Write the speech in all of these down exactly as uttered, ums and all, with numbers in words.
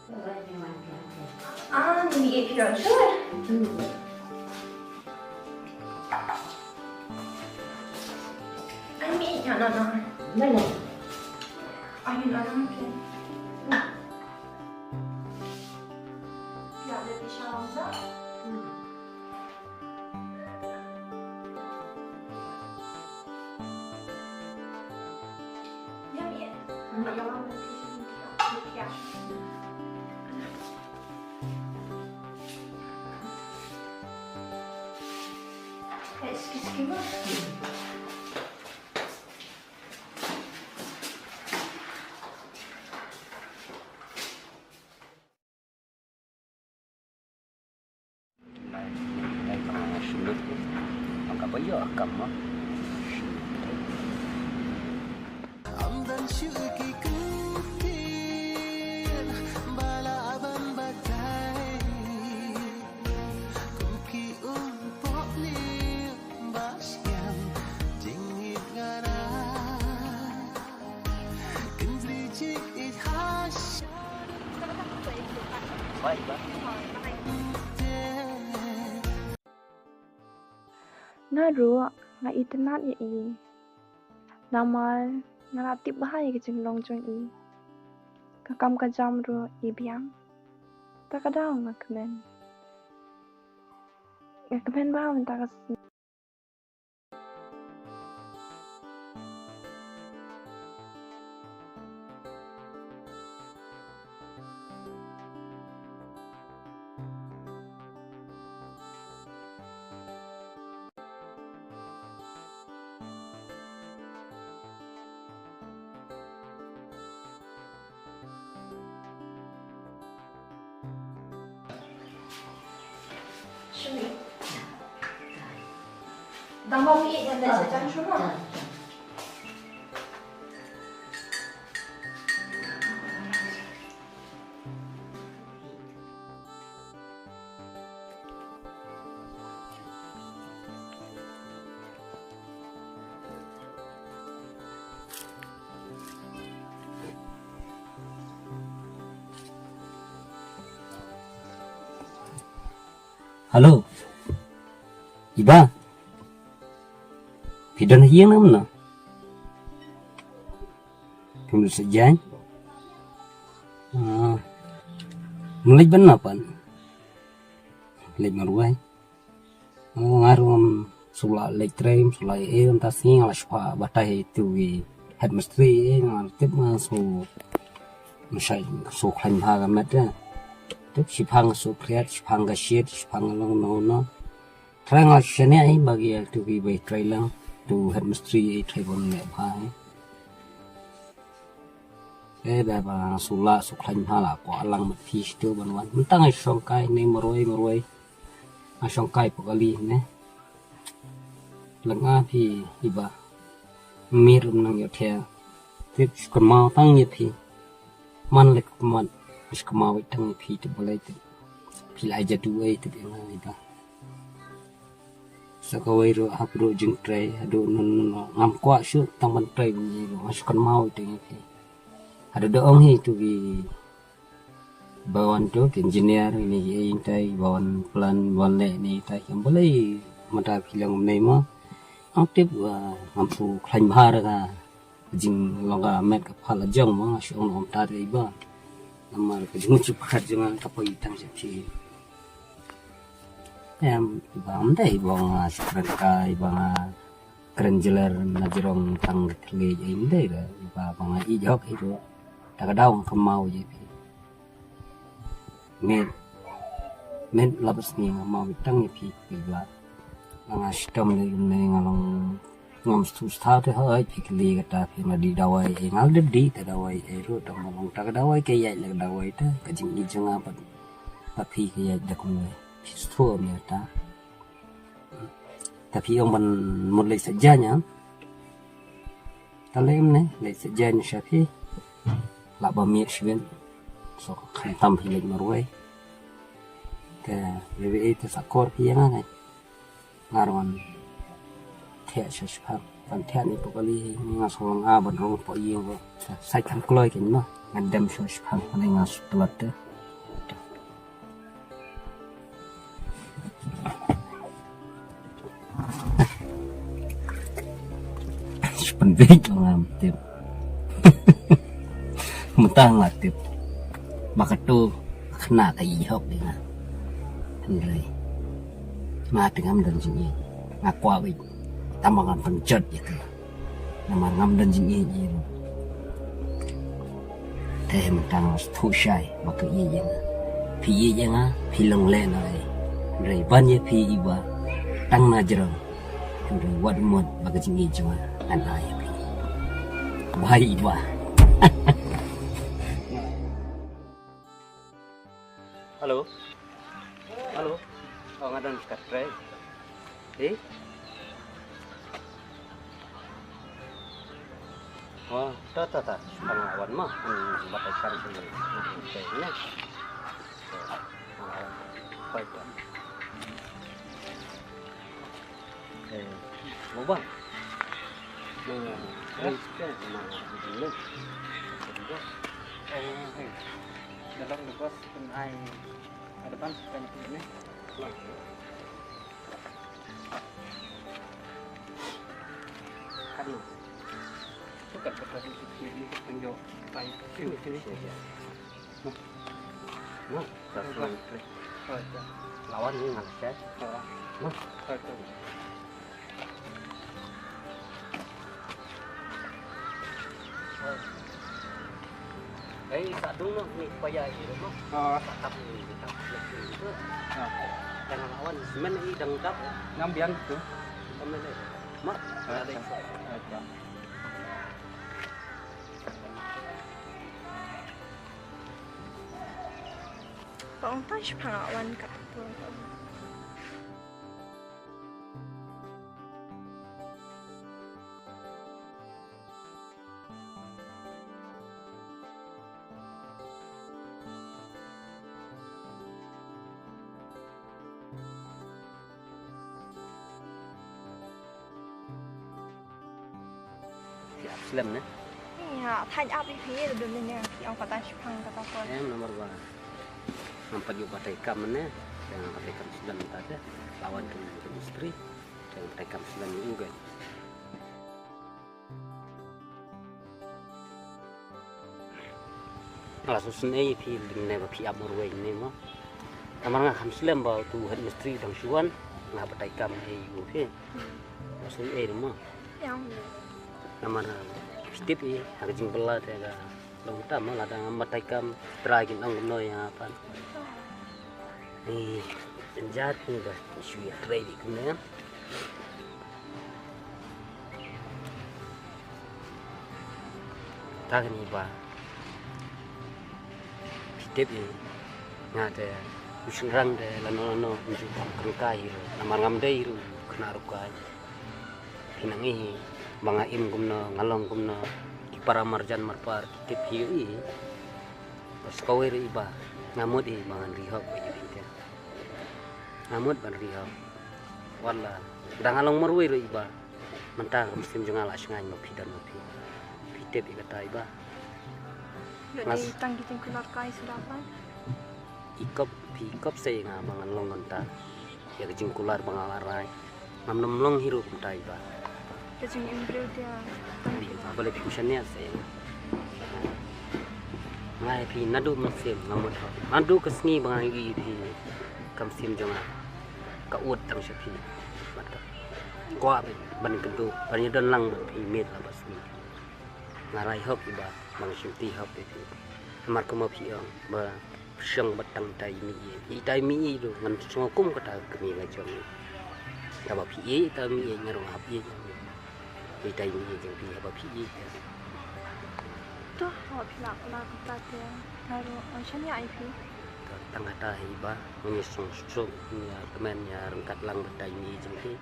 Ah, ni ïeit phi ruh shuh. Ai, mi ïeit noh noh. Ai, noh noh, okay. Ïa, da phi sha wan sa. Nga ruh nga itynnad ïa i. Namar nga la tip bha ïa ka jinglong jong i. Ka kam ka jam ruh i biang. Ta ka daw nga kmen. Nga kmen bha mynta ka sngi. Hello. Iba. Phi don ha ïing ne em? Phim leit sha jan. Ah. Leit ban na pan. Leit marwei. Nga ruh ngam shu lah leit trei, ngam shu lah ïa ei, mynta sngi nga la shu phah batai ïa utu u headmistress, nga tip nga shu, nga shu khlaiñ bha ka met. Tip shiphang ka shu khriat, shiphang ka shit, shiphang ka long no no. Trai nga la shu shaniah ïa ba ki, ïa utu u ba trei lang, utu u headmistress ïa trei ban leh bha ïa. Eh, ba, ba nga shu lah, shu khlaiñ bha la kwah lang bad phi shitu ban wan. Mynta nga shong kai ne marwei marwei. Nga shong kai pok kali ne. Lynga phi iba. Mir um nang ïoh thia. Tip shu kynmaw tang ïa phi. Man leh ka mat. Shu kynmaw tang ïa phi tip balei tip. Phi la ai jadu ei tip ïa nga iba. Sa kawei ruh hap ruh jingtrei haduh nun nun ngam kwah shuh tang ban trei ban ïa ruh nga shu kynmaw ïa phi. Haduh da ong hi tu ki ba wan tu ki engineer ne ki ei tai ba wan plan wan leh ne tai ki balei mynta ki long ne ma. Ang tip ngam shu khlaiñ bha ka jinglong ka met ka phad la jong ma nga shu ong ong tat ka iba. Namar ka jingmut jingpyrkhat jong nga ka poi tang sha phi. Em, iba ym dei ba nga shu kren kai ba nga kren jler na jrong tang ka thylliej, ym dei re iba ba nga ïeit hok ïeit ruh. Ta ka daw nga kynmaw ïa phi. Met, met la ba sngi nga kynmaw tang ïa phi iba. Nga shitom lei kumne nga long ngam sngewthuh te hooid phi kylli kata phi na dih dawai ei, nga la dep dih te dawai ei ruh tang ba long ta ka dawai ka ïaid la ka dawai te ka jingïeit jong nga bad phi ka ïaid da kumne phi sngewthuh me kata. Ta phi ong ban mut leit sha jaiñ ah. Ta lei kumne leit sha jaiñ sha phi. Lah ba miet shibit. So khamtam phi leit marwei. Te lei ei te sa kor phi ïa nga ngai. Nga ruh ngan thiah sha shiphang ban thiah ne pok kali nga shu long a ban rung pok ïing ruh. Sa sait kham kloi kein ma ngan dem sha shiphang ne nga shu tlot te. Shu pynbeit ba ngam tip. Mynta nga tip ba kato ka khynnah ka ïehok ïa nga. Hynrei nga te ngam don jingïeit. Nga kwah beit tang ba ngan pynjot ïa ka. Namar ngam don jingïeit ïa i ruh. Te mynta nga sngewthuh shai ba ka ïeit ïa nga. Phi ïeit ïa nga, phi long leh noh ei. Hynrei ban ïa phi i Bah, tang na jrong. Hynrei wat mut ba ka jingïeit jong nga ngan ai ïa phi. Bye i Bah. Hello. Hello. Oh, nga don ka trei. Eh? Oh, ta ta ta. Pang wan ma. Hmm, bat ai kan sini. Nah, okay, nah. Wan. Bye, bye. Eh, mo ba? Mo, eh, eh, mo, eh, eh. Dalam lepas pun ai ada pan kan ni. Aduh. Bukan kertas itu sendiri, itu yang jauh. Baik. Sini, sini. Siap, siap. Noh, noh, tak semang. Lawan ni ngan chat. Noh. Eh, sa dung noh ni paya ni noh. Sa tap ni, tap ni tu. Jangan lawan semen ni dang tap. Ngam biang tu. Semen ni. Mak, ada. Ba ong tang shipang a wan ka tu. Slem ne? Ïa, thaiñ ap ïa phi, dun ne phi ong kata shipang kata pon. Em, namar ba ngam pat ïoh batai kam ne, te ngam batai kam slem ta te, lawan kum kum istri, te ngam batai kam slem ïa u ke. Nga la sngewsynei ïa phi lyngngai ba phi ap marwei ne mo. Namar nga kham slem ba utu head mistri dang shu wan, nga batai kam ïa u phi. Nga sngewsynei ne mo. Ïa. Namar phi tip ïa ka jingbylla te ka long ta mo, lada ngam batai kam trai kin ong kumno ïa nga pat. Ni, pynjat ni ba shu ïa trei di kumne. Ta kani ba phi tip ïa nga te u shynrang te lano lano ym ju kham kren kai ruh namar ngam dei ruh khynnah rukai. Phi nang ïohi ba nga im kumno, nga long kumno, ki para marjan marpar ki tip hi ïa i. Bas kawei ruh i ba nga mut i ba ngan ri hok ba ïa phi te. Nga mut ban ri hok. Wat la da nga long marwei ruh i ba mynta ka mynsiem jong nga la shngaiñ ba phi don ma phi. Phi tip ïa kata i ba. Ïa dei tang ki jingkular kai suda pat. I kop, phi kop sa ïa nga ba ngan long kumta. Ïa ka jingkular ba nga la rai. Ngam nym long hi ruh kumta i ba. Ka jingim briew te. Balei phi kushaniat sa ïa nga. Nga ïa phi naduh mynsiem nga mut hok. Naduh ka sngi ba nga ïohi ïa phi. Ka mynsiem jong nga ka ud tang sha phi. Bad ka kwah ban kynduh ban ïadon lang bad phi miet la bad sngi. Nga rai hok i ba, ba nga shim ti hok ïa phi. Namar kumba phi ong ba pyrshang ba tang itai i mih ïeit. Itai i mih ïeit ruh ngan sngew kum kata ka kmie ka jong i. Haba phi ïeit itai i mih ïeit nga ruh nga hap ïeit. Itai i mih ïeit jong phi haba phi ïeit. To, haba phi lah kular kumta te nga ruh ngan shaniah ïa phi. To, tang kata hi ba ngan ïa song suk, ngan ïa kmen, ïa ryngkat lang ba itai i mih ïeit jong phi.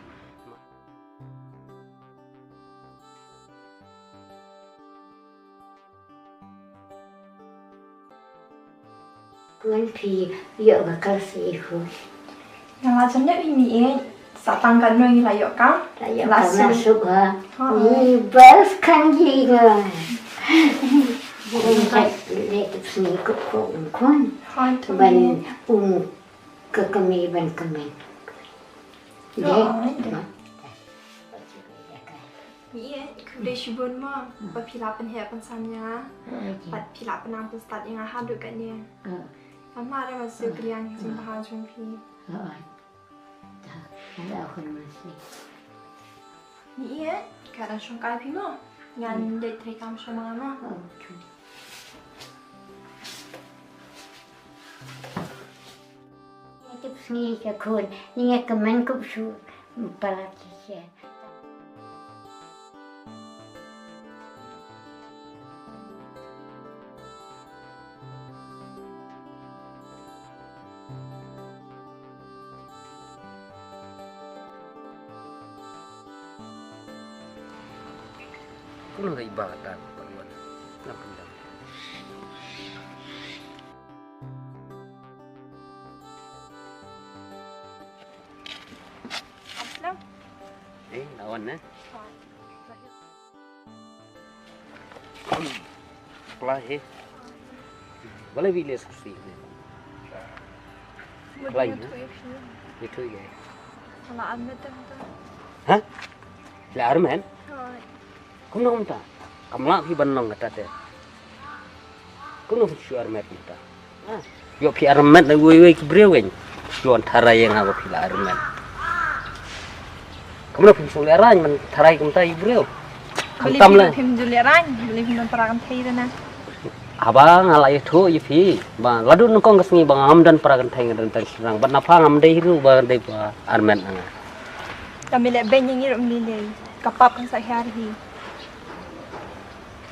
Ngan phi ïoh ka klas i khu. Nga la jan ïoh i mih ïeit, sa tang katno ngi la ïoh kam. La ïoh kam la suk ha. Ha. Ni bas kan ji nga. Ngan kat lek sini kuk kuk ung kun. Ha, tu. Ban ung ke kami ban kami. Dek, oh, dek. Ma. Ïa, khublei shibun mo ba phi la pynheh pynsan ïa nga. Bad phi la pynang pynstad ïa nga haduh katne. Pynmare ma siew kylliang jingbha jong phi. Ïa, ka dang shong kai phi mo. Ngan leit treikam sha ma nga mo. Ngi tip sngi ka khun, ngi ngi kmen kup shu palat shisha. Kumno ka i ba ka tang, ba ruan. Ngam pyndam. Aslam. Eh, lawan, eh? Pla he. Balei wi le saksi ne? Pla he. Ye tu ye. Ala amet tu. Ha? La armen? Kumno kumta? Kam lah phi ban long kata te. Kumno phi shu armet kumta? Ha? Ïoh phi armet la wei wei ki briew wen. Shu wan tharai ïa nga ba phi la armet. Kumno phi shu lehrain ban tharai kumta ïa briew. Khamtam la. Phim ju lehrain, balei phim don para kynthei rana. Haba nga la ïathuh ïa phi ba lada nyngkong ka sngi ba ngam don para kynthei nga don tang shynrang bad na pha ngam dei hi ruh ba dei ba armet na nga. Ka mi leh beiñ ïa ngi ruh mi lei. Ka pap kan sa hiar hi.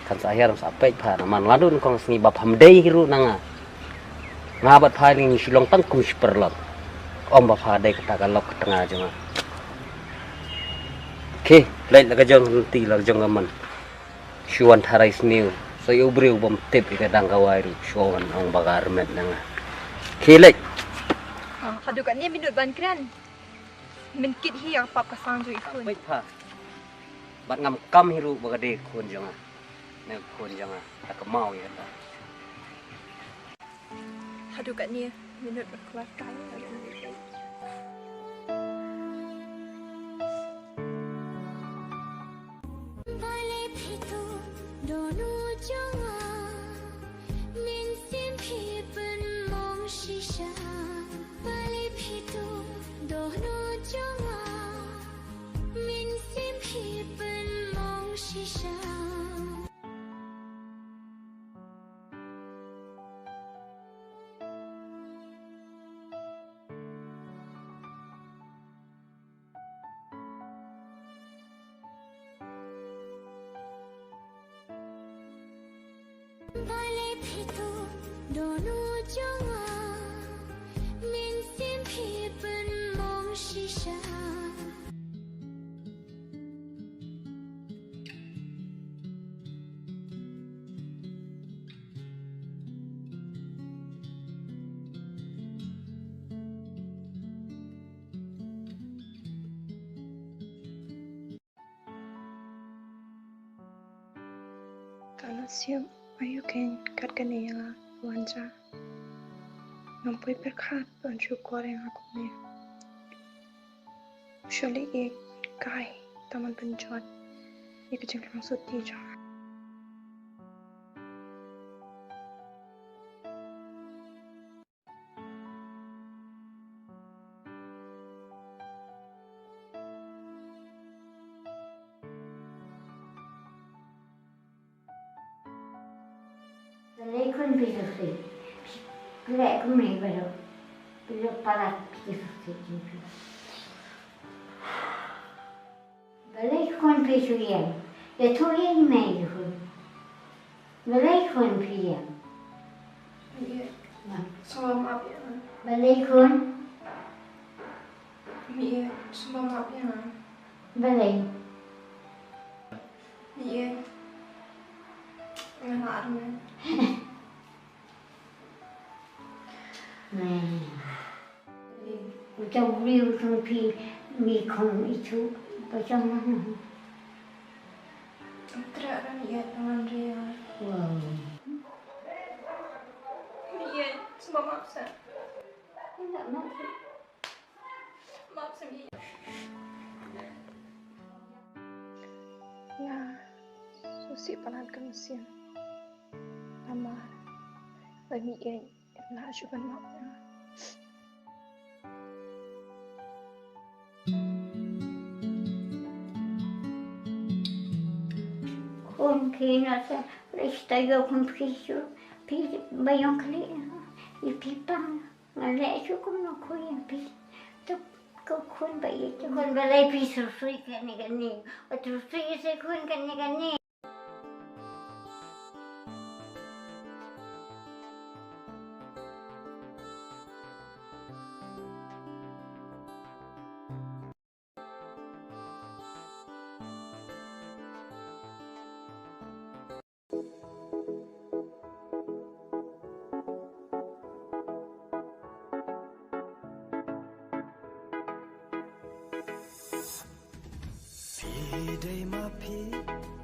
Kan sa hiar sa peit pha na man lada nyngkong sngi ba pham dei hi ruh na nga. Nga bad pha ngi shu long tang kum shi paralok. Ym ba pha dei kata ka lok ka tnga jong nga. Khie leit la ka jong ka lynti la ka jong ka mon. Shu wan tharai sniew sa ïa u briew bym tip ïa ka dang ka wai ruh shu wan ong ba ka armet na nga. Khie leit. Haduh katne minot ban kren. Min kit hi ïa ka pap ka sang jong i khun. Peit pha. Bad ngam kam hi ruh ba ka dei khun jong nga. Ne khun jong nga. Ta ka mau ïa ka. Haduh katne minot ba ka wai kai. Balei phi tu dohnud jong nga, mynsiem phi pynmong shisha. Balei phi tu dohnud jong nga, mynsiem phi pynmong shisha. Balei phi tu dohnud jong nga, mynsiem phi pynmong shisha. Ka la siew aïu kein kat kane ïa nga wan ja. Ngam poi pyrkhat ban shu kor ïa nga kumne. Shu leh ïeit kai tang ban pynjot ïa ka jinglong sotti jong nga. Balei khun phi sngewsih? Phi khleh kumne baroh. Phi ïoh palat phi sngewsih jingphi. Balei khun phi shu ïeng? Ïathuh ïa i mei ïa khun. Balei khun phi ïeng? Ïa. Sngewbha map ïa nga. Balei khun? Ïa, sngewbha map ïa nga. Balei? Ïa. Nga la armet. U jong u briew u jong phi, mi khong i chu, ba jong nga. Tra ran ïa tangan ria. Wow. Ïa, sma map sa. Ina map sa. Map sa mi. Sih palat ka mynsiem. Namar ba ngi ïeit, la shu ban map ïa. Khun ki na sa, rista yo khun phi shu, phi ba yong kali, i phi pang, nga le shu kum no khun i phi. Tu ko khun ba i, khun ba le phi su sui kane kane. O tu sui se khun kane kane. Phi dei ma phi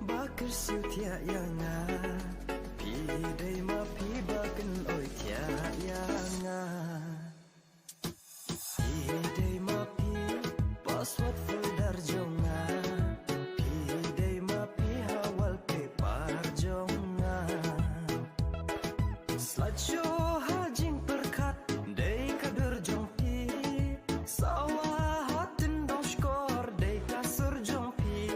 ba kyrsiew thiah ïa nga. Phi dei ma phi ba kynoi thiah ïa nga. Phi dei ma phi password folder jong nga. Phi dei ma phi ha wallpaper jong nga. Slide show ha jingpyrkhat dei ka dur jong phi. Sawa ha tyndong shkor dei ka sur jong phi.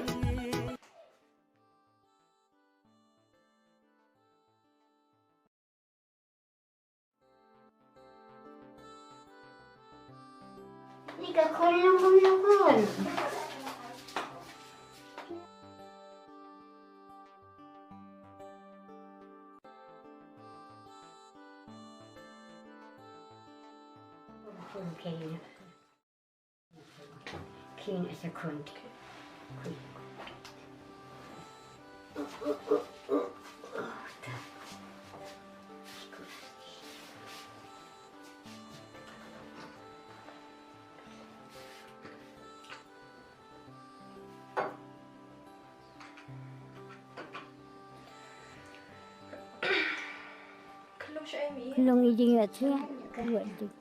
Ni ka khun lungkun lungkun. Khun kei. Kine sa khun. Ka long i jingïaid thiah, wat dik.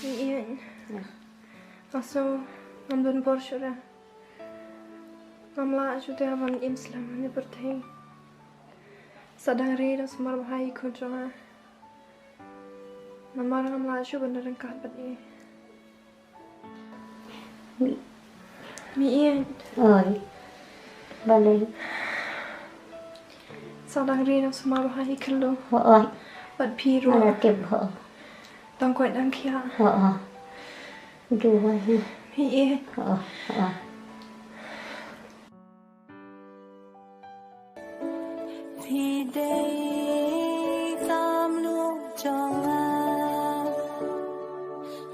Ïeit. Nga sngew ngam don bor shuh re. Ngam lah shuh te ban im slem ha kane ka pyrthei. Sa dang ri dang sumar bha ïa i khun jong nga. Namar ngam lah shuh ban ryngkat bad i. Mi, mi ïeit. Oi. Balei? Sa dang ri dang sumar bha hi khlem. Ho, oi. Bad phi ruh. Nga la tip ho. Dang koit dang khiah. Ho, ho. Duwai. Mi ïeit. Ho, ho. Phi dei ka mluh jong nga,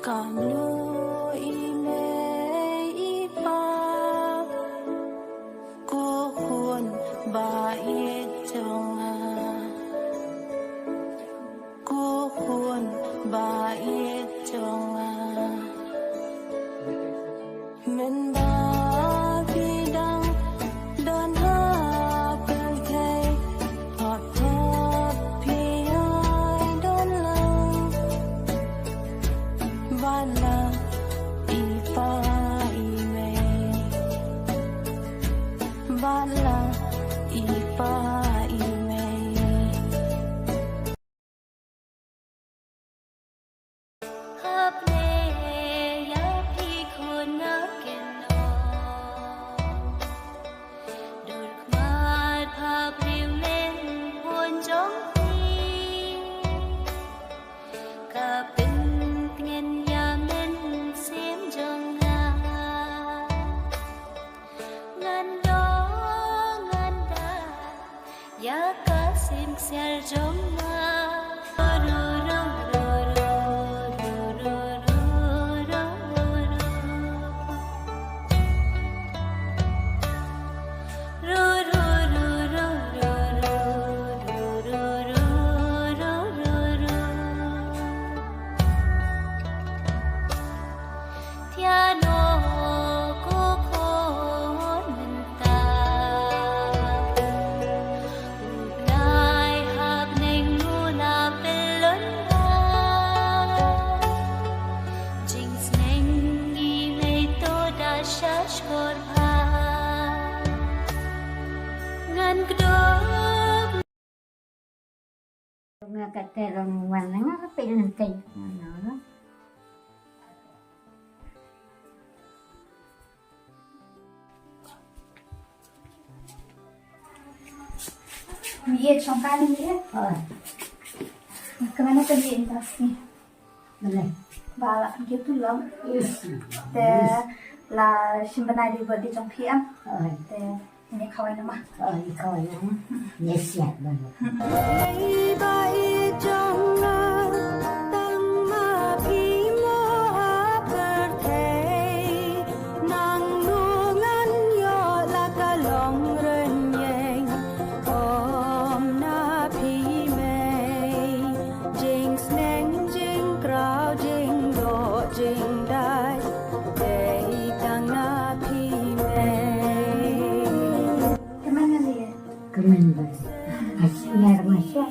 ka mluh i mei i pa, ko khun ba ïeit jong nga. Ko khun ba ïeit jong nga. Mynba phi dang don ha pyrthei, Sim ksiar jong nga. Thiah noh ko khun mynta. U Blai hap neng u la pynlong ba. Jingsneng i mei to da sha shkor bha. Ngan kdup. Nga ka te rong wan nga ka pe lentei. Ye chong ka ni ye. Ka mana ka ye industry. Ba la gitu long. Te la shim bnai di birthday jong phi em. Te ni khawai nama. Ni khawai nama. Ni siap ba. Ba i jong nga tang ma phi mo ha pyrthei. Nang nu ngan ïoh la ka long rynïeng. Om na phi mei. Jingsneng jingkraw jingdoh jingdai. Dei tang na phi mei. Kmen ba. Asngar masya.